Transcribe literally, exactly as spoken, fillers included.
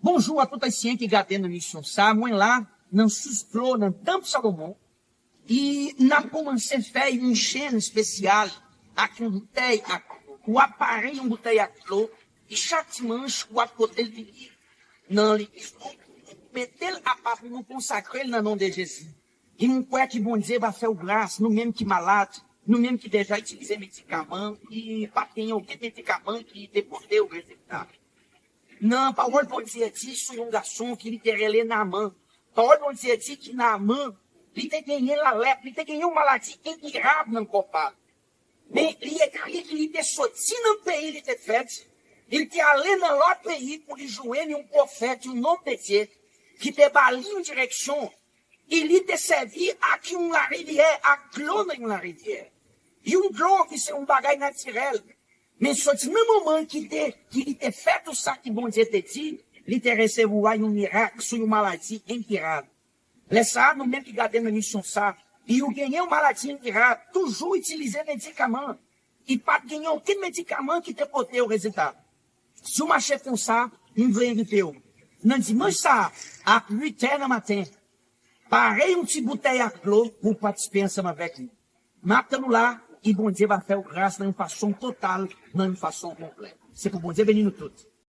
Bonjou a tout Ayisyen ki gade nan emisyon sa. Mwen la, nan sous dlo, nan Tanp Salomon. E n ap kòmanse fè yon chenn espesyal ak yon boutèy ak dlo. W ap pare yon boutèy ak dlo. E chak dimanch, w ap pote l vini nan legliz nou. Mete l apa pou nou konsakre l nan non de Jezi. E m kwè ki Bondye va fè w gras, nou menm ki malad, nou menm ki deja itilize medikaman, ki pa t genyen okenn medikaman ki te pote w rezilta. Nan pawòl Bondye di sou yon gason ki li te rele Naman. Pawòl Bondye di ki Naman, li te genyen lalèp, li te genyen yon maladi enkirab nan kò pa l. Men li ekri ki li te soti nan peyi li te fèt, li te ale nan lòt peyi pou li jwenn yon pwofèt, yon nonm de Dye, ki te ba li yon direksyon, e li te sèvi ak yon larivyè, ak dlo nan yon larivyè. Yon dlo ki se yon bagay natirèl. Men soti nan moman ki te, ki li te fè tout sa ki Bondye te di, li te resevwa yon mirak sou yon maladi enkirab. Lè sa a, nou menm ki gade nan emisyon sa, e ou genyen yon maladi enkirab, toujou itilize medikaman. E pa t genyen okenn medikaman ki te pote w rezilta. Si w mache konsa, m vle envite w. Nan dimanch sa a, ap uit è nan maten, pare yon ti boutèy ak dlo pou w patisipe ansanm avèk nou. M ap tann ou la, e Bondye va fè w gras nan yon fason total, nan yon fason konplè. Se pou Bondye beni nou tout.